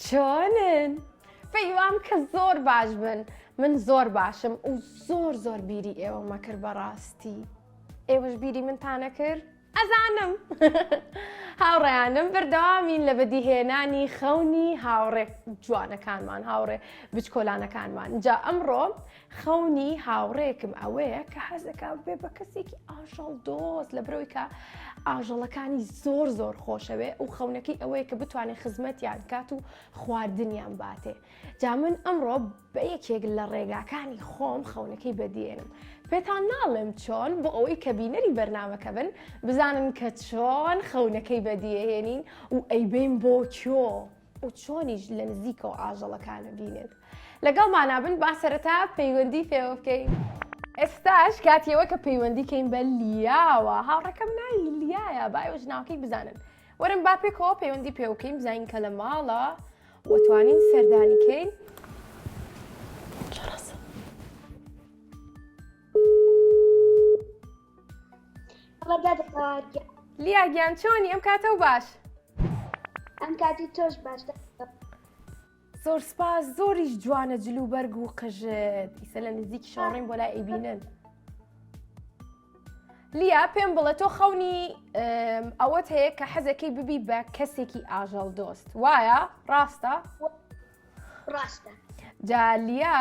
چۆنن؟ بەهیوام کە زۆر باش بن من زۆر باشم و زۆر زۆر بیری ئێوەمە کرد بەڕاستی ئێوەش بیری منتانە کرد؟ ئەزانم هاوڕێیانم بەردەوامین لە بەدیهێنانی خەونی هاوڕێ جوانەکانمان هاوڕێ بچکۆلانەکانمان جا ئەمڕۆ خەونی هاوڕێکم ئەوەیە کە حەزەکە بێ بە کەسێکی ئاژەڵ دۆست لە برۆی کە ئاژەڵەکانی زۆر زۆر خۆشەوێ و خەونەکەی ئەوەیە کە بتوانێت خزمەتیان کات و خواردنیان باتێ جا من ئەمڕۆ بە یەکێک لە ڕێگاکانی خۆم خەونەکەی بەدیێنم پێتان ناڵێم چۆن بۆ ئەوەی کە بینەری بەرنامەکە بن بزانن کە چۆن خەونەکەی بەدیهێنین و ئەیبەین بۆ کوێ و چۆنیش لە نزیکەوە ئاژەڵەکانە بینێت لەگەڵمانا بن با سەرەتا پەیوەندی پێوە بکەین. ئێستاش کاتیەوە کە پەیوەندی کەین بە لیاوە هاوڕەکەم ناوی لیایە با ئێوەش ناوەکەی بزانن وەرن با پێکەوە پەیوەندی پێوە بکەین بزانین کە لە ماڵە وەتوانین سەردانی کەین لیا گیان چۆنی ئەم کاتە و باش ئەم کاتی تۆش باش زۆر سپاس زۆریش جوانە جل و بەرگ و قژت ئیسە لە نزیکی شۆڕین بۆ لای ئەیبینن لیا پێم بڵێ تۆ خەونی ئەوەت هەیە کە حەزەکەی ببی بە کەسێکی ئاژەڵ دۆست وایە ڕاستە ڕاستە جا لیا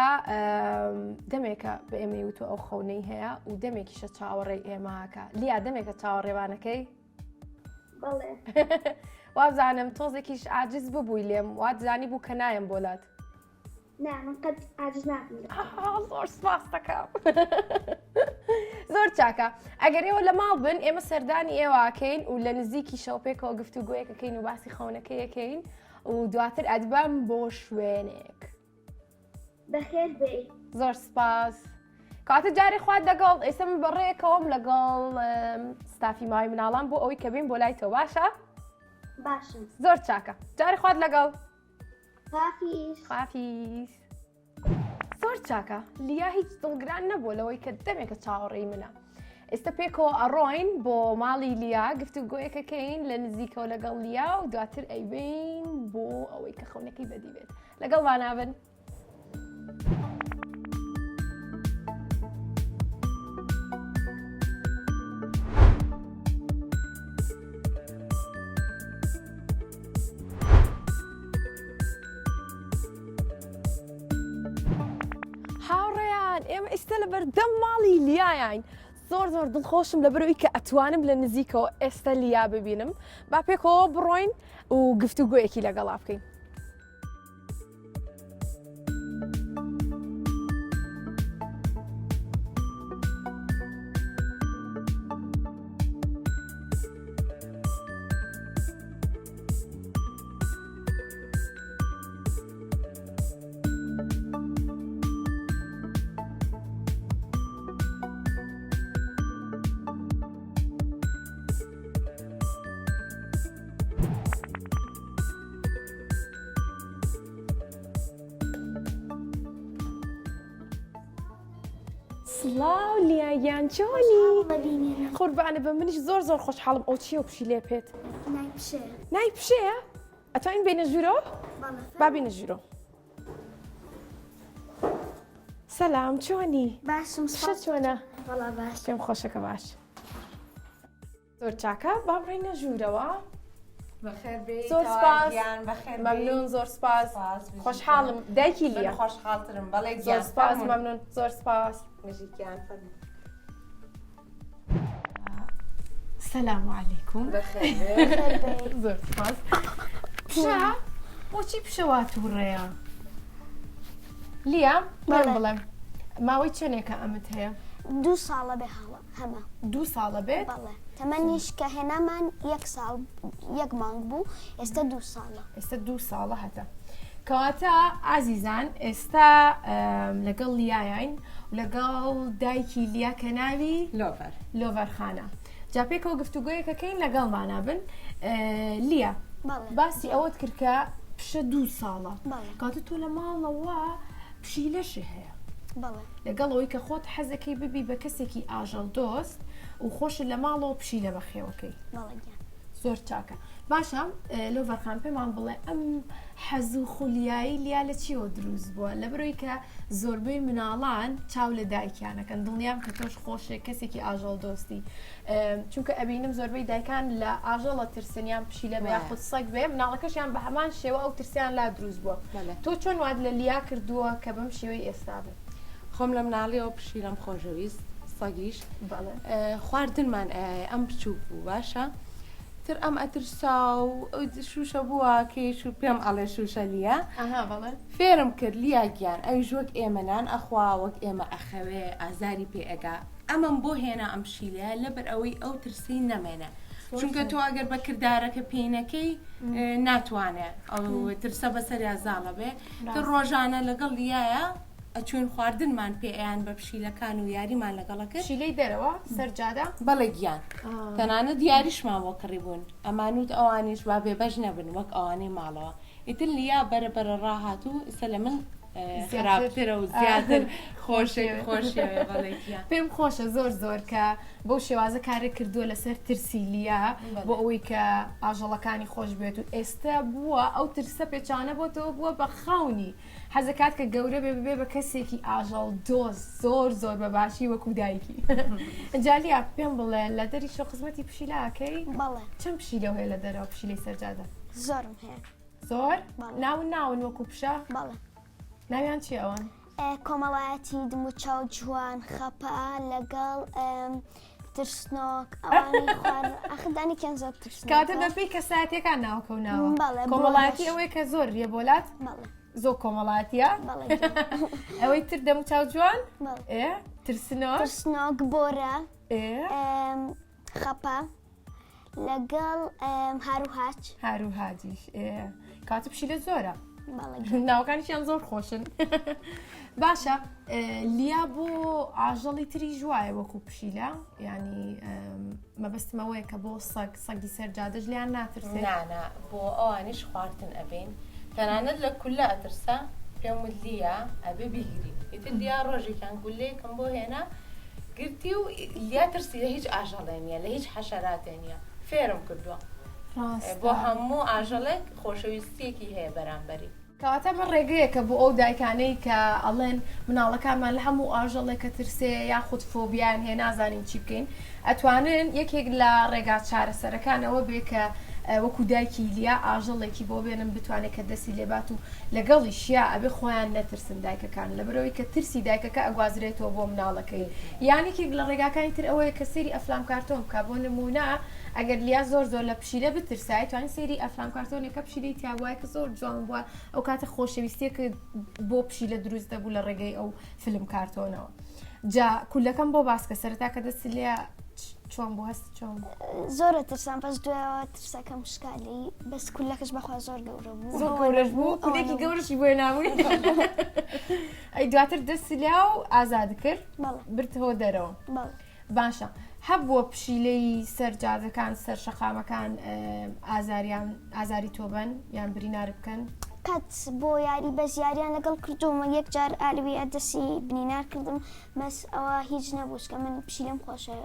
دەمێکە بە ئێمەی وتو ئەو خەونەی هەیە و دەمێکیشە چاوەڕێی ئێماکە لیا دەمێکە چاوەڕێوانەکەی بەڵێ وابزانم تۆزێکیش عاجز ببووی لێم وات زانی بوو کە نایەم بۆلات نا من قەت عاجز نابم زۆر سپاس دەکەم زۆر چاکە ئەگەر ئێوە لە ماڵ بن ئێمە سەردانی ئێواکەین و لە نزیکی شەو پێکەوە گفت و گویەکەکەین و باسی خەونەکەیەکەین و دواتر ئەدبەم بۆ شوێنێک بەخێر بێی زۆر سپاس کاتە جارێ خوات لەگەڵ ئێستا من بەڕێکەوەم لەگەڵ ستافی ماوی مناڵان بۆ ئەوەی کە بین بۆ لای تۆ باشە باشم زۆر چاکە جارێ خوات لەگەڵ خافیز خافیز زۆر چاکە لیا هیچ دڵگران نەبووە لەوەی کە دەمێکە چاوەڕێی منە ئێستا پێکەوە ئەڕۆین بۆ ماڵی لیا گفتوگۆیەکەکەین لە نزیکەوە لەگەڵ لیا و دواتر ئەیبین بۆ ئەوەی کە خەونەکەی بەدی بێت لەگەڵمانا بن. هاوڕێیان ئێمە ئێستا لە بەردەم ماڵی لیایین زۆر زۆر دڵخۆشم لەبەرەوەی کە ئەتوانم لە نزیکەوە ئێستا لیا ببینم با پێکەوە بڕۆین و گفتوگۆیەکی لەگەڵا بکەین. سڵاو لیا گیان چۆنی قوربانە بە منیش زۆر زۆر خۆشحاڵم ئەو چییە و پشی لێ پێت نای پشەیە ئەتوانین بینە ژوورەوە با بینە ژوورەوە سەلام چۆنی باشم شە چۆنە باش پێم خۆشەکە باش زۆر چاکە با بڕینە ژوورەوە زۆر سپاس مەمنون زۆر سپاس خۆشحاڵم دایکی لە خۆشحاڵترم بەڵێ زۆر سپاس مەمنون زۆر سپاس مژیکیان فەرموو سلام علیکم زۆر سپاس پشە بۆچی پشە وا تووڕەیە لیا بڵێم بڵێم ماوەی چەندێکە ئەمت هەیە دوو ساڵە بێ هەڵە هەمە دوو ساڵە بێت بەڵێ تەمەنیش کە هێنامان یەک ساڵ یەک مانگ بوو ئێستا دوو ساڵە ئێستا دوو ساڵە هەتە کەواتە ئازیزان ئێستا لەگەڵ لیایین لەگەڵ دایکی لیا کە ناوی لۆڤەر لۆڤەرخانە جا پێکەوە گفتوگۆیەکەکەین لەگەڵمانا بن لیا باسی ئەوەت کرد کە پشە دوو ساڵە کاتە تۆ لە ماڵەوە پشیلەشی هەیە لەگەڵ ئەوەی کە خۆت حەزەکەی ببی بە کەسێکی ئاژەڵ دۆست و خۆشت لە ماڵەوە پشیلە بەخێوەکەی. زۆر چاکە باشە لۆڤەر خان پێمان بڵێ ئەم حەز و خولیایی لیا لە چیەوە دروست بووە لەبەرەوەی کە زۆربەی مناڵان چاو لە دایکیانەکەن دڵنیام کە تۆش خۆشێک کەسێکی ئاژەڵ دۆستی چونکە ئەبینم زۆربەی دایکان لە ئاژەڵە ترسن یان پشیلە بێ یاخود سەگ بێ مناڵەکەشیان بە هەمان شێوە ئەو ترسیان لا دروست بووە تۆ چۆن وات لە لیا کردووە کە بەم شێوەی ئێستا بێ؟ خۆم لە مناڵیەوە پشیلەم خۆشەویست سەگیش خواردنمان ئەیایە ئەم بچووک بوو باشە تر ئەم ئەترسا و شوشە بووە کەیش و پێم ئەڵێ شوشە لیا فێرم کرد لیا گیان ئەویش وەک ئێمە نان ئەخوا وەک ئێمە ئەخەوێ ئازاری پێ ئەگا ئەمەم بۆ هێنا ئەم پشیلەیە لەبەر ئەوەی ئەو ترسەی نەمێنێ چونکە تۆ ئەگەر بە کردارەکە پێی نەکەی ناتوانێ ئەو ترسە بەسەریا زاڵە بێ تر ڕۆژانە لەگەڵ لیایە ئەچوین خواردنمان پێ ئەیان بە پشیلەکان و یاریمان لەگەڵە کرد. پشیلەی دەرەوە سەر جادە؟ بەڵێ گیان تەنانەت یاریشمان بۆ کڕیبوون ئەمانوت ئەوانیش با بێبەش نەبن وەک ئەوانەی ماڵەوە ئیتر لیا بەرە بەرە ڕاهات و ئیسە لە من خراپترە و زیاتر خۆشێ خۆشیەوێ بەڵێ گیان. پێم خۆشە زۆر زۆر کە بەو شێوازە کارێک کردووە لەسەر ترسی لیا بۆ ئەوەی کە ئاژەڵەکانی خۆش بێت و ئێستا بووە ئەو ترسە پێچانە بۆتەوە بووە بە خەونی حەزەکات کە گەورە بێ ببێ بە کەسێکی ئاژەڵ دۆست زۆر زۆر بە باشی وەکو دایکی جالیا پێم بڵێ لە دەریشەوە خزمەتی پشیلە ئەکەی؟ بەڵێ. چەند پشیلەو هەیە لە دەرەوە پشیلەی سەرجادە؟ زۆرم هەیە. زۆر؟ بەڵێ. ناون ناون وەکو پشە؟ بەڵێ. ناویان چیە ئەوان؟ کۆمەڵایەتی دموچاو جوان خەپە لەگەڵ ترسنۆک ئەوانەی خوار ئەخر دانێکیان زۆر ترسنۆکە. کەواتە بەپێی کەسایەتیەکان ناوەکە و ناوە. بەڵێ، بۆ کۆمەڵایەتی هەش. ئەوەیە کە زۆر یە بۆلات؟ بەڵێ. زۆر کۆمەڵاتیە؟ بەڵێ. ئەوەی تر دەموچاو جوان؟ بەڵێ. ئێ ترسنۆک؟ ترسنۆک بۆرە. ئێ خەپە لەگەڵ هاروهاج. هاروهاجیش ئێ کاتە پشیلە زۆرە. بەڵێ. ناوەکانیشیان زۆر خۆشن. باشە لیا بۆ ئاژەڵی تریش وایە وەکو پشیلە ینی مەبەستم ئەوەیە کە بۆ سەگ سەگی سەر جادەش لێیان ناترسێت؟ نا نا بۆ ئەوانیش خواردن ئەبەین تەنانەت لە کوللە ئەترسا پێم وت لیا ئەبێ بیگری ئیتر لیا ڕۆژێکیان کوللەیەکم بۆ هێنا گرتی و لیا ترسی لە هیچ ئاژەڵێ نییە لە هیچ حەشەراتێ نییە فێرم کردووە بۆ هەموو ئاژەڵێک خۆشەویستیەکی هەیە بەرامبەری. کەواتە ئەمە ڕێگەیەکە بۆ ئەو دایکانەی کە ئەڵێن مناڵەکانمان لە هەموو ئاژەڵێک ئەترسێ یاخود فۆبیایان هەیە نازانین چی بکەین ئەتوانن یەکێک لە ڕێگا چارەسەرەکان ئەوە بێ کە وەکو دایکی لیا ئاژەڵێکی بۆ بێنن بتوانێت کە دەستی لێبات و لەگەڵیشیا ئەبێ خۆیان نەترسن دایکەکان لەبەرئەوەی کە ترسی دایکەکە ئەگوازرێتەوە بۆ مناڵەکەی یان یەکێک لە ڕێگاکانی تر ئەوەیە کە سەیری ئەفلام کارتۆن بکا بۆ نمونە ئەگەر لیا زۆر زۆر لە پشیلە بترسای توانی سەیری ئەفلام کارتۆنێکە پشیلەی تیا بوایە کە زۆر جوان بووە ئەو کاتە خۆشەویستیەکە بۆ پشیلە دروست دەبوو لە ڕێگەی ئەو فیلم کارتۆنەوە جا کولەکەم بۆ باسکە سەرەتا کە دەست لیا چۆن بوو هەست چۆن بوو؟ زۆرە ترسام بەس دوایەوە ترسەکەم شکالی بەس کولەکەش بەخوا زۆر گەورە بوو زۆر گەورەش بوو کولێکی گەورەشی بۆ ناوی ئەی دواتر دەست لیا و ئازاد کرد بردەوە دەرەوە باشە هەبووە پشیلەی سەر جادەکان سەر شەقامەکان ئازاریان ئازاری تۆ بن یان برینار بکەن؟ قەت بۆ یاری بەس یاریان لەگەڵ کردوومە یەک جار ئالوی ئەدەسی بنینار کردم بەس ئەوە هیچ نەبوو چکە من پشیلەم خۆشە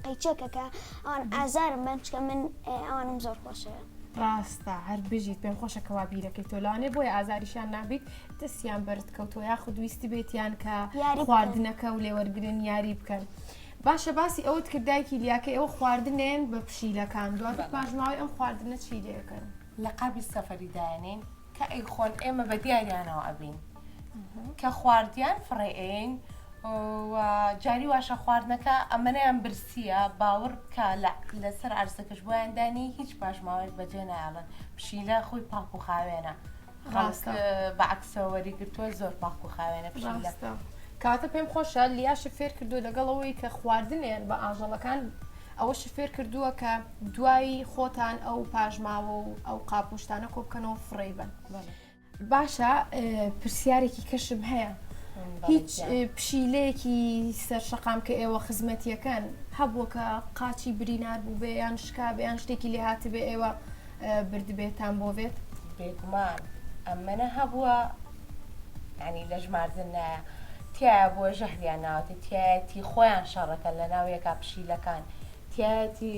قەیچەکەکە ئەوان ئازارم بەن چکە من ئەوانم زۆر خۆشەوێ. ڕاستە هەر بژیت پێم خۆشە کەوا بیرەکەی تۆ لەوانەیە بۆیە ئازاریشیان نابیت دەستیان بەرت کەوتووە یاخود ویستی بێتیان کە خواردنەکە و لێوەرگن یاری بکەن. باشە باسی ئەوت کرد دایکی لیاکەی ئەوە خواردنێن بە پشیلەکان دواتر پاشماوەی ئەم خواردنە چی لێکەن؟ لە قابی سەفەری دایەنین کە ئەیخۆن ئێمە بە دیاریانەوە ئەبین کە خواردیان فڕێ ئەین و جاری واشە خواردنەکە ئەمەنیان برسیە باوەڕ بکە لەسەر عەرزەکەش بۆیان دانی هیچ پاشماوەیەک بەجێ نایەڵن پشیلە خۆی پاک و خاوێنە ڕاستە بە عەکسەوە وەری گرتووە زۆر پاک و خاوێنە پشیلە. ڕاستە کەواتە پێم خۆشە لیاشت فێر کردووە لەگەڵ ئەوەی کە خواردنێن بە ئاژەڵەکان ئەوەشت فێر کردووە کە دوای خۆتان ئەو پاشماوە و ئەو قاپ و شتانە کۆ بکەنەوە فڕێی بەن. باشە پرسیارێکی کەشم هەیە هیچ پشیلەیەکی سەر شەقام کە ئێوە خزمەتیەکەن هەبووە کە قاچی برینار بوو بێ یان شکا بێ یان شتێکی لێ هاتبێ ئێوە بردبێتان بۆ بێت؟ بێگومان ئەمەنە هەبووە ینی لە ژماردن نایە تایە بووە ژەهریان ناوەتە تایەتی خۆیان شەڕەکەن لە ناو یەکا پشیلەکان تایەتی.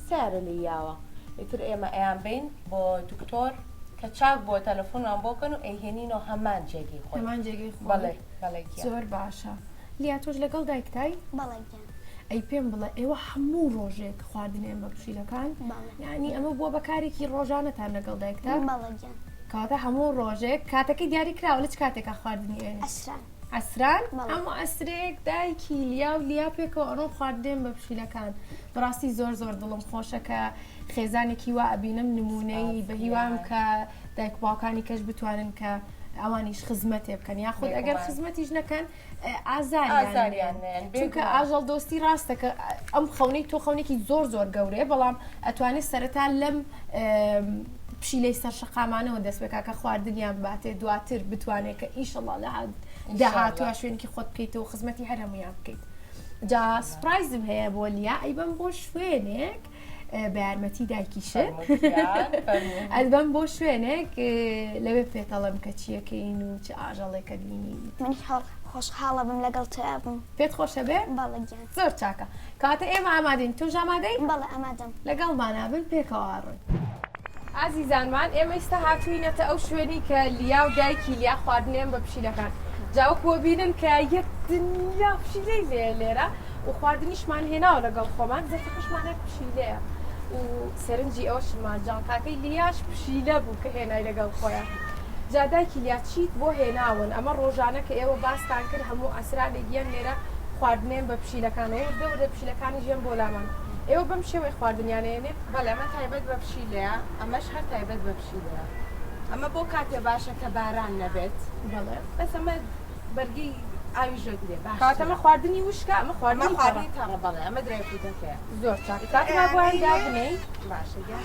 سیارە لێی یاوە ئیتر ئێمە ئەیان بەین بۆ دکتۆر کە چاک بووە تەلەفۆنمان بۆ کەن و ئەیهێنینەوە هەمان جێگەی خۆی. هەمان جێگەی خۆی. بەڵێ بەڵێ گیان. زۆر باشە لیا تۆش لەگەڵ دایکتای؟ بەڵێ گیان. ئەی پێم بڵێ ئێوە هەموو ڕۆژێک خواردنێن بە پشیلەکان؟ بەڵێ. یعنی ئەمە بووە بە کارێکی ڕۆژانەتان لەگەڵ دایکتا؟ بەڵێ گیان. کەواتە هەموو ڕۆژێک کاتەکەی دیاری کراوە لە چ کاتێکا خواردنی ئێنێ؟ عەسران. عەسران؟ بەڵێ. هەموو عەسرێک دایکی لیا و لیا پێکەوە ئەڕۆن خواردنێن بە پشیلەکان. بەڕاستی زۆر زۆر دڵم خۆشە کە خێزانێکی وا ئەبینم نمونەی بە هیوام کە دایک و باوکانی کەش بتوانن کە ئەوانیش خزمەتێ بکەن یاخود ئەگەر خزمەتیش نەکەن ئازاریان چونکە ئاژەڵ دۆستی ڕاستە کە ئەم خەونەی تۆ خەونێکی زۆر زۆر گەورەیە بەڵام ئەتوانێت سەرەتا لەم پشیلەی سەر شەقامانەوە دەست بکا کە خواردنیان باتێ دواتر بتوانێت کە ئیشەڵا لە داهاتوە شوێنکی خۆت بکەیتەوە خزمەتی هەر هەمویان بکەیت جا surprise م هەیە بۆ لیا ئەیبەم بۆ شوێنێک بە یارمەتی دایکیشت ئەتبەم بۆ شوێنێک لەوێ پێتەڵم کە چیەکەین و چ ئاژەڵێکە بینی من خۆشحاڵە بم لەگەڵ تۆیا بم پێت خۆشە بێ بەڵێ گیان زۆر چاکە کاتە ئێمە ئامادەین تۆش ئامادەی بەڵێ ئامادەم لەگەڵمانا بن پێکەوە ئەڕۆین. ئازیزانمان ئێمە ئیستا هاتووینەتە ئەو شوێنی کە لیا و دایکی لیا خواردنێن بە پشیلەکان جا وەکو ئەبینن کە یەک دنیا پشیلەی لێیە لێرە و خواردنیشمان هێناوە لەگەڵ خۆمان زەرفەکەشمان هەر پشیلەیە و سەرنجی ئەوەشما جانتاکەی لیاش پشیلە بوو کە هێنای لەگەڵ خۆیان جا دایکی لیا چیت بۆ هێناون ئەمە ڕۆژانە کە ئێوە باستان کرد هەموو عەسرانێک یەن لێرە خواردنێن بە پشیلەکانەوە وردە وردە پشیلەکانیش یەن بۆ لامان ئێوە بەم شێوەی خواردنیان ئەیەنێ؟ بەڵێ ئەمە تایبەت بە پشیلەیە ئەمەش هەر تایبەت بە پشیلەیە ئەمە بۆ کاتێ باشە کە باران نەبێت بەڵێ بەس ئەمە بەرگەی ئاویش ئەگرێ باشترە. کەواتە ئەمە خواردنی وشکە ئەمە ئەمە خواردنی تەڕە. خواردنی تەڕە بەڵێ ئەمە dry food ەکەیە. زۆر چاک کاکە با بۆیان دابنێی. باشە گیان.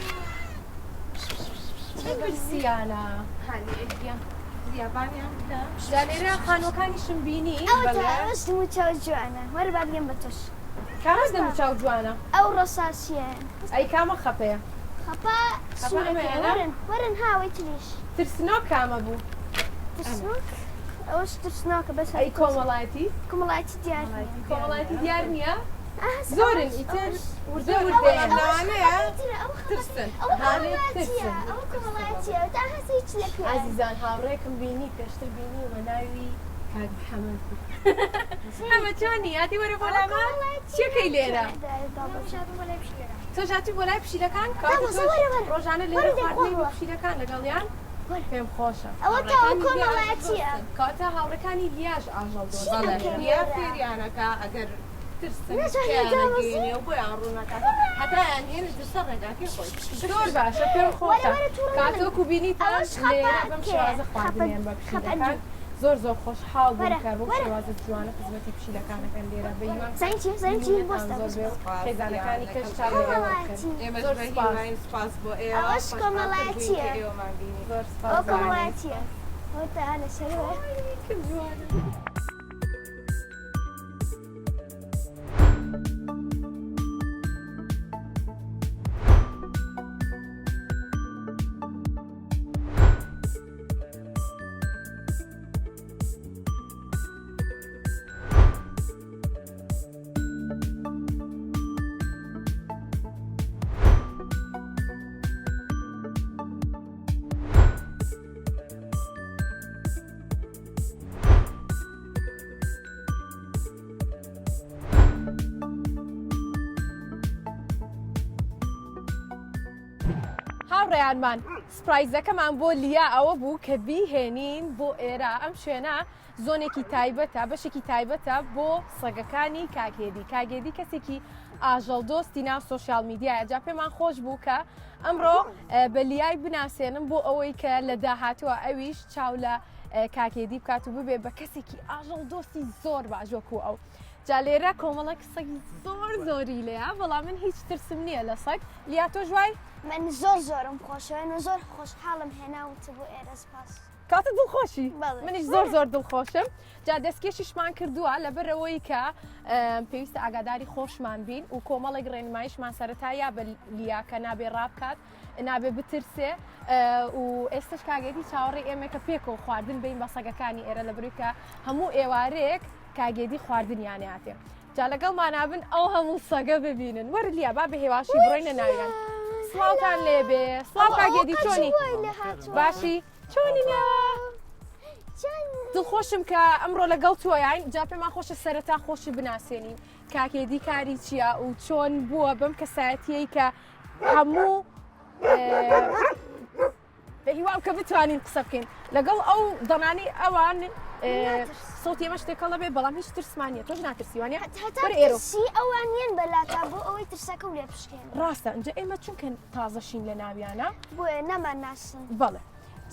چی برسیانە؟ هانیە گیان دیابانیان بکە. جا لێرە خانووەکانیشم بینی. ئەوەتا بەڵێ. ئەوەش دموچاو جوانە وەرە با بگەم بە تۆش. کامەش دەموچاو جوانە؟ ئەو ڕەساسییە. ئەی کامە خەپەیە؟ خەپە خەپە سوورەکەیە ئەمەیە نا؟ وەرن وەرن ها ئەوەی تریش. ترسنۆک کامە بوو؟ ترسنۆک ئەوەش ترسنۆکە بەس ئەی کۆمەڵایەتی؟ کۆمەڵایەتی دیار نییە. کۆمەڵایەتی دیار نییە؟ ئەه زۆرن ئەوەش ئیتر ئەوەش وردە ئەوەش وردەیە. ئەوەش لەوانەیە خەپەکەی ترە ئەوە خەپەکەی ترسن. ئەوە هانێ کۆمەڵایەتییە ترسن. ئەوە کۆمەڵایەتییە تا هەسە هیچ لەکوێیە. ئازیزان هاوڕێکم بینی پێشتر بینیومە ناوی کاک محەمەد بوو. حەمە چۆنی هاتی وەرە بۆ لامان چیەکەی لێرە؟ تۆش هاتووی بۆ لای پشیلەکان کەواتە تۆش ڕۆژانە لێرە خواردنی بۆ پشیلەکان لەگەڵیان پێم خۆشە ئەوە تاوە کۆمەڵایەتیە کەواتە هاوڕێکانی لیاش ئاژەڵ دۆست بەڵێ لیا فێریانەکە ئەگەر ترسن پێیانەگەیەنێ و بۆیان ڕوونەکاتەوە هەتایان هێنێتە سەر ڕێگاکەی خۆی. زۆر باشە پێم خۆشە کاتە وەکو بینیتان لێرە بەم شێوازە خواردنیان بە پشیلەکان زۆر زۆر خۆشحاڵ بووم کە بەو شێوازە جوانە خزمەتی پشیلەکانەکەن لێرە بە هیوام بینینتان زۆر بێ و خێزانەکانی کەش چاو لە ئێوە بکەن ئێمەش زۆر بە سوپاس. هیواین سوپاس بۆ ئێوە ئەوەش خۆشحاڵتر بووین کە کۆمەڵایەتیە ئێوەمان بینی. زۆر سوپاس ئەوە بۆ کۆمەڵایەتیە ئەوە تا لەسەرەوەیە. ئای کە جوانە. هاوڕێیانمان surprise ەکەمان بۆ لیا ئەوە بوو کە بیهێنین بۆ ئێرە ئەم شوێنە zone ێکی تایبەتە بەشێکی تایبەتە بۆ سەگەکانی کاک هێدی کاک هێدی کەسێکی ئاژەڵ دۆستی ناو social media یە جا پێمان خۆش بوو کە ئەمڕۆ بە لیای بناسێنم بۆ ئەوەی کە لە داهاتووە ئەویش چاو لە کاک هێدی بکات و ببێ بە کەسێکی ئاژەڵ دۆستی زۆر باش وەکو ئەو جا لێرە کۆمەڵێک سەگی زۆر زۆری لێیە بەڵام من هیچ ترسم نییە لە سەگ لیا تۆش وای؟ من زۆر زۆرم خۆشەوێن و زۆر خۆشحاڵم هێناومتە بۆ ئێرە سپاس. کاتە دڵخۆشی؟ بەڵێ. منیش زۆر زۆر دڵخۆشم جا دەستکێشیشمان کردووە لەبەرئەوەی کە پێویستە ئاگاداری خۆشمان بین و کۆمەڵێک ڕێنماییشمان سەرەتا یا بە لیا کە نابێ ڕابکات نابێ بترسێ و ئێستش کاک هێدی چاوەڕێی ئێمە کە پێکەوە خواردن بین بە سەگەکانی ئێرە لە بروی کە هەموو ئێوارەیەک کاک هێدی خواردنیانیاتێ. جا لەگەڵمانا بن ئەو هەموو سەگە ببینن. وەرە لیا با بە هێواشی بڕۆینە ناویان. سڵاوتان لێبێ. سڵاو کاک هێدی چۆنی؟ باشی چۆنی لیا؟ دڵخۆشم کە ئەمڕۆ لەگەڵ تۆیاین جا پێمان خۆشە سەرەتا خۆشی بناسێنین کاک هێدی کاری چییە و چۆن بووە بەم کەسایەتیەی کە هەموو بە هیوام کە بتوانین قسە بکەین لەگەڵ ئەو دەنانی ئەوان سەوتی ئێمە شتێکەڵە بێ بەڵام هیچ ترسمان نیە تۆش ناترسی وانە ترسی ئەوان یەن بەلاتا بۆ ئەوەی ترسەکە و لێ بشکێن ڕاستە ئەنجا ئێمە چونکە تازەشین لە ناویانە بۆیە نەمان ناسن بەڵێ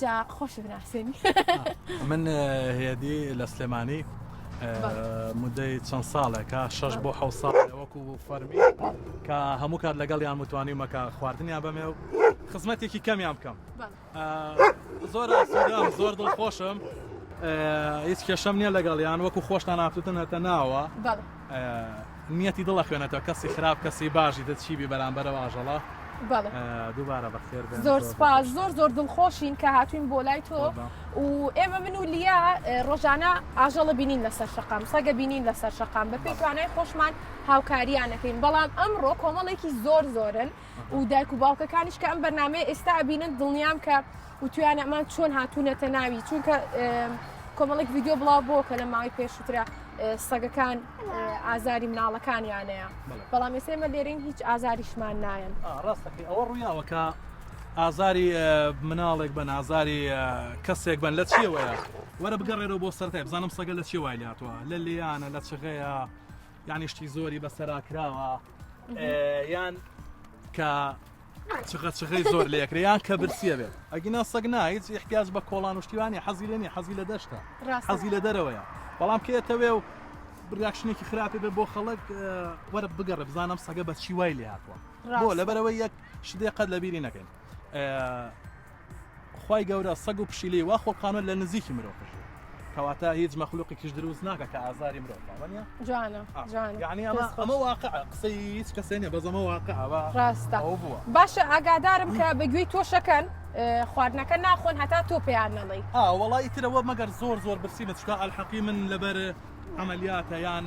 جا خۆش بناسێنی من هێدی لە سلێمانی مدەی چەند ساڵێکە شەش بۆ حە ساڵ وەکو فەرمی کە هەموو کات لەگەڵیان متوانیمە کە خواردنیان بەمێ و خزمەتێکی کەمیان بکەم زۆر ئاسوودەم زۆر دڵخۆشم هیچ کێشەم نییە لەگەڵیان وەکو خۆشتان هاتوتن هەتە ناوە نیەتی دڵە خوێنێتەوە کەسی خراپ کەسی باشی دە چی بی بەرامبەرەوە ئاژەڵە دووبارە بەخێر زۆر سپاس زۆر زۆر دڵخۆشین کە هاتوین بۆ لای تۆ و ئێمە من و لیا ڕۆژانە ئاژەڵە بینین لەسەر شەقام سەگە بینین لەسەر شەقام بە پێی توانای خۆشمان هاوکاریانەکەین بەڵام ئەمڕۆ کۆمەڵێکی زۆر زۆرن و دایک و باوکەکانیش کە ئەم بەرنامەیە ئێستا ئەبینن دڵنیام کە وتویانە ئەمان چۆن هاتوونەتە ناوی چونکە کۆمەڵێک ڤیددیو بڵاو بۆ کە لە ماوەی پێشووترا سەگەکان ئازاری مناڵەکانیانەیە بەڵام ئێستا ئێمە لێرین هیچ ئازاریشمان نایەن ڕاستەکەی ئەوە ڕوویاوە کە ئازاری مناڵێک بن ئازاری کەسێک بن لە چیەوەیە وەرە بگەڕێرەوە بۆ سەرای بزانم سەگە لە چی وای لاتوە لە لیانە لە چغەیە یانی شتی زۆری بەسەرا کراوە یان کە چغە چغەی زۆر لەکرێ یان کە برسیە بێت ئەگینا سەگ نا هیچ احتیاج بە کۆڵان و شتیوانی حەزی لێ نیە حەزی لە دەشتە حەزی لە دەرەوەیە بەڵام کێتەوێ و reaction ێکی خراپی بێ بۆ خەڵک وەرە بگەڕێ بزانم سەگە بە چی وای لێ هاتووە بۆ لەبەرەوەی یەک شتێ قەت لەبیری نەکەین خوای گەورە سەگ و پشیلەی وا خوڵقانوە لە نزیکی مرۆڤ بژی کەواتە هیچ مەخلوقێکیش دروست ناکە کە ئازاری مرۆڤ با وەنیە جوانە جوانە یعنی ئەمە ئەمە واقع قسەی هیچ کەسێ نیە بەس ئەمە واقع ڕاستە ئەو بووە باشە ئاگادارم کە بە گوێی تۆشەکەن خواردنەکە ناخۆن هەتا تۆ پێیان نەڵێی ئا وەڵا ئیترەوە مەگەر زۆر زۆر برسی بن چونکە ئەلحەقی من لەبەر عەمەلیاتە یان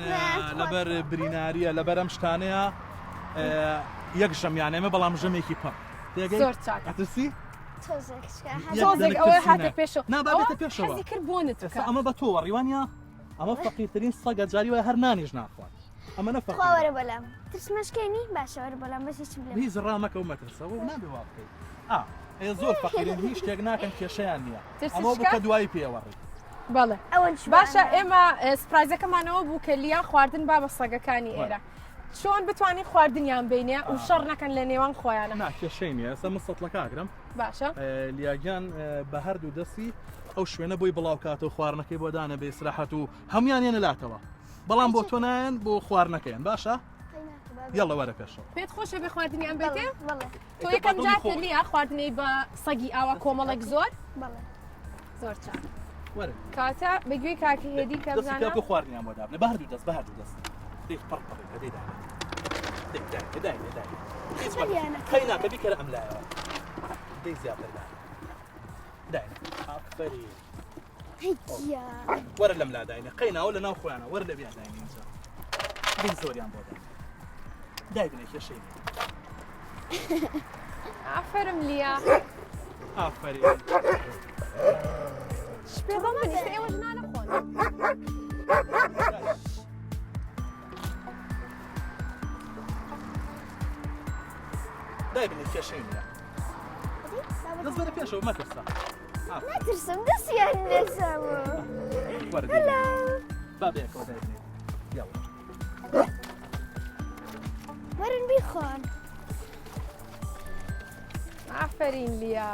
لەبەر بریناریە لەبەر ئەم شتانەیە یەک ژەم یان ئێمە بەڵام ژەمێکی پڕ تێگەی زۆر چاکە ئەترسی تۆزێک چکە تۆزێک ئەوە هاتە پێشەوە نا با بێتە پێشەوە حەزی کرد بۆنت ئێستا بکات ئەمە بە تۆوە ڕیوانە ئەمە فەقیرترین سەگە جاری وایە هەر نانیش ناخوات ئەمە نە خوا فەقیرە وەرە بەلام ترسمەشکێنی باشە وەرە بەلام بەس هیچم لێ هیچ ڕامەکە و مەترسەوە و نابێ وا بکەیت ئا ئێ زۆر فەقیرن هیچ شتێک ناکەن کێشەیان نییە ترسش ئەمە بوو کە؟ کە دوایی پێوەڕی بەڵێ ئەوەن باشە ئێمە سپرایزەکەمانەوە بوو کە لیا خواردن با بە سەگەکانی ئێرە چۆن بتوانین خواردنیان بینێ و شەڕ نەکەن لە نێوان خۆیانە نا کێشەی نییە ئێستا من سەتڵەکە ئەگرم باشە لیاگیان بە هەردوو دەستی ئەو شوێنە بۆی بڵاو کاتەوە خواردنەکەی بۆ دانە بێ ئیسراحەت و هەمویان یەنە لاتەوە بەڵام بۆ تۆ نایەن بۆ خواردنەکەیان باشە یاڵە وەرە پێشەوە پێت خۆشە بێ خواردنیان بێتێ بەڵێ تۆ یەکەم جار لیا خواردنەی بە سەگی ئاوا کۆمەڵێک زۆر بەڵێ زۆر چاک وەرە کاتە بە گوێی کاکی هێدی کە دەستی بزانە پێ بکە خواردنیان بۆ دابنێ بە هەردوو دەست بە هەردوو دەست دەی پڕ پڕی کە دەی دابێت دەی دای دای دای هیچ مەکە. خەریانەکە. قەی ناکە بیکەرە ئەم لایەوە دەی زیاتر دای دای ئافەرین هەی گیان وەرە لەم لا داینە قەی ناوە لە ناو خۆیانە وەرە لە بیان داینە ئینجا دەی زۆریان بۆ داینە دای بنێ کێشەی نییە. ئافەرم لیا ئافەرین پێ بەم من ئێستا ئێوە ژنانە خۆن دای بنێ کێشەی نییە دەست بەرە پێشەوە مەترسە ناترسم دەستیان نێسەوە وەرە دەی بنێ. با بەیەکەوە دای بنێ یاڵا وەرن بیخۆن ئافەرین لیا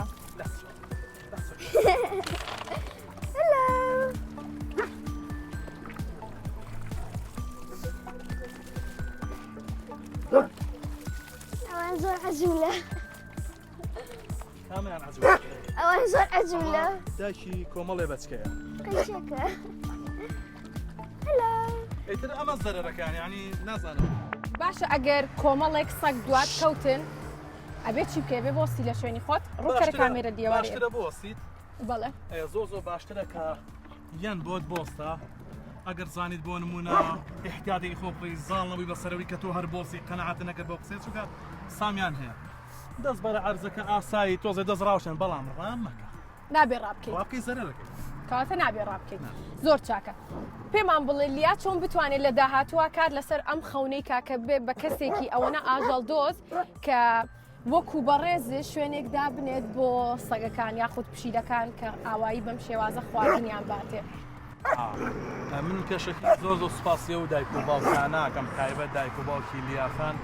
ئەوان زۆر عەجولە کامیان عەجولە ئەوان زۆر عەجولە دایکی کۆمەڵێ بەچکەیە قەیچەکە هەلۆ ئیتر ئەمە زەرەرەکان یعنی نازانم باشە ئەگەر کۆمەڵێک سەگ دوات کەوتن ئەبێ چی بکەی بێ بۆستی لە شوێنی خۆت ڕووکەرە کامێرە دیواری باشترە بۆسیت بەڵێ زۆر زۆر باشترە کە یان بۆت بۆستە. ئەگەر زانیت بۆ نمونە ئیحتیاتێکی خۆ بکەی زاڵ نەبووی بەسەرەوەی کە تۆ هەر بۆسی قەناعەت نەکرد بەو قسەیە چونکە سامیان هەیە دەست بەرە عەرزەکە ئاسایی تۆزێ دەست ڕاوشێن بەڵام ڕام مەکە نابێ ڕابکەیت ڕابکەی زەرەرەکەی کەواتە نابێ ڕابکەیت زۆر چاکە پێمان بڵێ لیا چۆن بتوانێت لە داهاتووە کار لەسەر ئەم خەونەی کاکە بێ بە کەسێکی ئەوەنە ئاژەڵ دۆست کە وەکو بەڕێز شوێنێک دابنێت بۆ سەگەکان یاخود پشیلەکان کە ئاوایی بەم شێوازە خواردنیان باتێ. من پێشەکی زۆر زۆر سوپاسی ئەو دایک و باوکاناکەم تایبەت دایک و باوکی لیاخان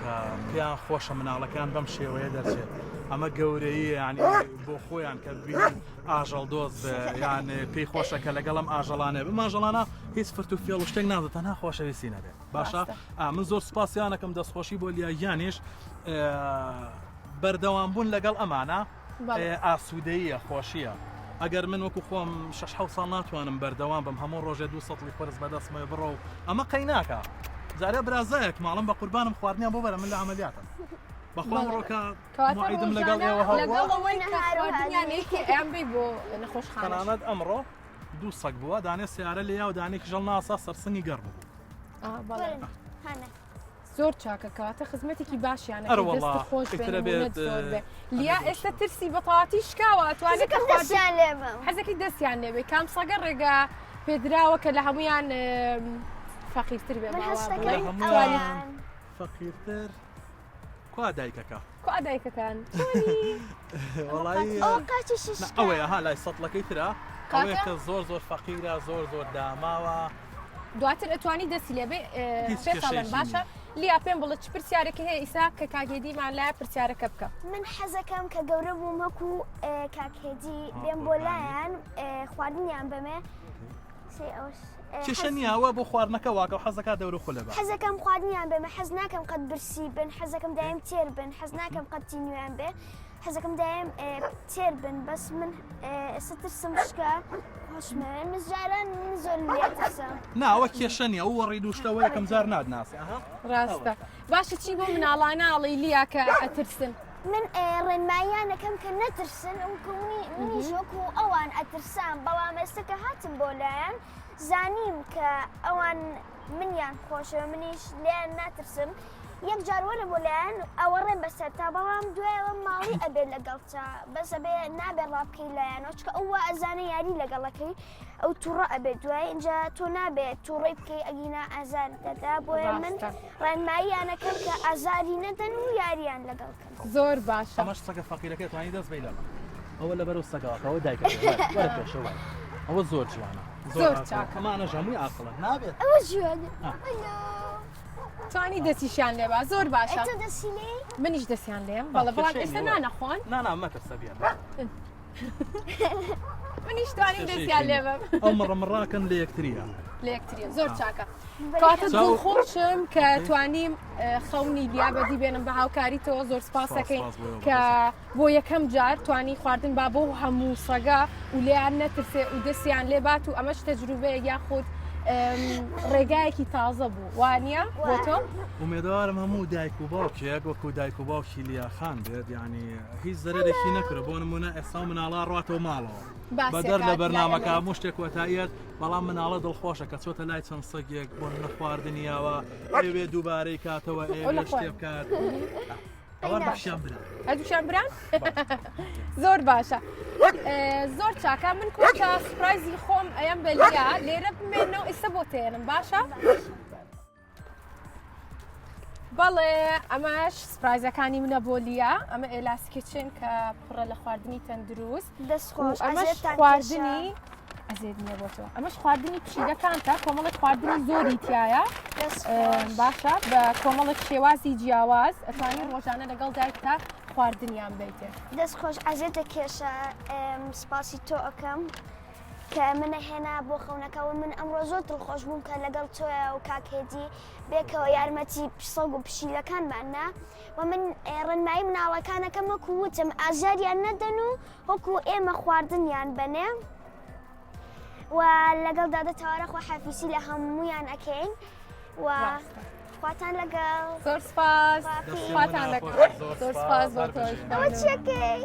کە پێیان خۆشە مناڵەکان بەم شێوەیە دەرچێت ئەمە گەورەیە ینی بۆ خۆیان کە ببینن ئاژەڵ دۆست بێ یان پێی خۆشە کە لەگەڵم ئاژەڵانێ بم ئاژەڵانە هیچ فرت و فێڵ و شتێک نازێت تەنها خۆشەویستی نەبێت باشە من زۆر سوپاسیانەکەم دەستخۆشی بۆ لیاگیانیش بەردەوام بوون لەگەڵ ئەمانە ئاسوودەیە خۆشیە ئەگەر من وەکو خۆم 6 ساڵ ناتوانم بەردەوام بم هەموو ڕۆژێ دو سەڵی قرس بەدەستمەوە بڕۆ و ئەمە قەی ناکە جارێ برازایەک ماڵم بە قوربانم خواردنیان بۆ بەرە من لە عملیاتم بەخوام ڕۆکە موعیدم لەگەڵ ئێوە لەگەڵ ئەوەی کە خواردنیان یەکێ ئەیان بەی بۆ نەخۆشخانە تەنانەت ئەمڕۆ دوو سەگ بووە دانێ سیارە لێیا و دانێکیش هەڵناسا سەرسنگی گەڕ بوو. بەڵێ زۆر چاکە کەواتە خزمەتێکی باشیان ئەرە وەڵا دەست خۆش بێ ئیترە نمونەت بێت، زۆر بێ لیا ئێستا ترسی بەتەواتی شکاوە ئەتوانێت کە حەزەکەم خواردن دەستیان لێ بم حەزەکەی دەستیان لێ بێ کام سەگە ڕێگا پێدراوە کە لە هەمویان فەقیرتر بێ من باوا هەستەکەم بڵێ لە هەموویان ئەویان فەقیرتر کوا دایکەکە؟ کوا دایکەکان؟ وەڵایی ئەوە قاچیشی شکا. ئەوەیە ها لای سەتڵەکەی ترە ئەوەیە کە زۆر زۆر فەقیرە زۆر زۆر داماوە. دواتر ئەتوانی دەستی لێ بێ هیچ پێت ئەڵێم کێشەیەکی باشە لیا پێم بڵێ چ پرسیارێکی هەیە ئیسا کە کاک هێدیمان لایە پرسیارەکە بکە. من حەزەکەم کە گەورە بووم وەکو کاک هێدی بێم بۆ لایان خواردنیان بەمێ کێشە نییە ئەوە بۆ خواردنەکە واکە و حەزەکات دەورو خولە بە. حەزەکەم خواردنیان بێمە حەز ناکەم قەت برسی بن حەزەکەم دایم تێر بن حەز ناکەم قەت تینویان بێ حەزەکەم دایم تێر بن بەس من ئێستا ترسم شکا خۆشمەوێن من جاران من زۆر لێ ترسم. نا ئەوە کێشە نییە ئەو وەڕی دووشتەوە یەکەم جار ناتناسی ئەها ڕاستە باشە چی بۆ مناڵانە ئەڵێی لیا کە ئەترسن؟ من ڕێنماییان ئەکەم کە نەترسن وەکو منیش وەکو ئەوان ئەترسام بەڵام ئێستا کە هاتم بۆ لایان زانیم کە ئەوان منیان خۆشەوە منیش لێیان ناترسم یەک جار وەرە بۆ لایەن ئەوە ڕێم بەسەر تا بەڵام دوایەوە ماڵی ئەبێت لەگەڵتا بەس ئەبێ نابێ ڕابکەی لایەنەوە چکە ئەو وا ئەزانێ یاری لەگەڵەکەی ئەو توڕە ئەبێت دوای ئینجا تۆ نابێت توڕەی بکەی ئەگینا ئازار دەدا بۆیە من ڕاستە. ڕێنماییانەکەم کە ئازاری نەدەن و یاریان لەگەڵ کەن. زۆر باشە. ئەمەش سەگە فەقیرەکەی توانی دەست بەی لەمە ئەوە لەبەر و سەگەوە ئەوە دایکەکەی وەرە وەرە پێشە وەرە ئەوە زۆر جوانە زۆر ئاقڵە. چاکە. ئەمانەش هەمووی ئاقڵن نابێت ئەوە جوانە. آه. ئەلۆ. توانی دەستیشیان لێبا زۆر باشە. ئەی تۆ دەستی لێی؟ منیش دەستیان لێم بەڵێ بەڵام کێشەی ئێستا نییە. نانەخۆن. نا نا مەترسە بیان. منیش توانیم دەستیان لێ بەم. ئەو مڕە مڕاکەن لە یەکتریە. لە یەکتریە زۆر چاکە. کاتە دڵخۆشم کە توانیم خەونی لیا بەدی بێنم بە هاوکاری تۆ زۆر سپاسەکەین کە بۆ یەکەم جار توانی خواردن با بۆ هەموو سەگە و لێیان نەترسێ و دەستیان لێ بات و ئەمەش تەجروبەیە یاخود ڕێگایەکی تازە بوو وانە بۆ تۆ؟ ئومێدەوارم هەموو دایک و باوکێک وەکو دایک و باوکی لیاخان بێت یعنی هیچ زەرەرێکی نەکرد بۆ نمونە ئێستا مناڵا ڕاتەوە ماڵەوە بەدەر لە بەرنمەکە هەموو شتێک کۆتاییەت بەڵام مناڵە دڵخۆشە کە چۆتە لای چەند سەگێک بۆ نەخواردنی یاوە ئەوێ دووبارەی کاتەوە ئێ شتێ بکات هەردووشیان بران هەردووشیان بران زۆر باشە زۆر چاکە من کوشتە surprise ی خۆم ئەیەم بەلیا لێرە بمێنەوە ئێستا بۆ تێنم باشە بەڵێ ئەمەش surprise ەکانی منە بۆ لیا ئەمە Ella's Kitchen کە پڕە لە خواردنی تەندروست دەست خۆش ئەمەش ئەزێتان خواردنی ئەزێت نییە بۆ تۆ ئەمەش خواردنی پشیلەکانتە کۆمەڵێک خواردنی زۆری تایە دەست خۆش. باشە بە کۆمەڵێک شێوازی جیاواز ئەتوانی ڕۆژانە لەگەڵ دایکتا خواردنیان بیتێ دەست خۆش ئەزێتە کێشە سپاسی تۆ ئەکەم کە منە هێنا بۆ خەونەکەەوە من ئەمڕۆ زۆر دڵخۆش بووم کە لەگەڵ تۆیە و کاک هێدی بێکەوە یارمەتی سەگ و پشیلەکانمان نا و من ڕێنمایی مناڵەکانەکەم وەکو وتم ئازاریان نەدەن و وەکو ئێمە خواردنیان بەنێ و لەگەڵ دادە تەوارە خوا حافیسی لە هەمویان ئەکەین و خواتان لەگەڵ زۆر سپاس خواتان لەگەڵ زۆر سپاس بۆ تۆش ئەوە چیەکەی؟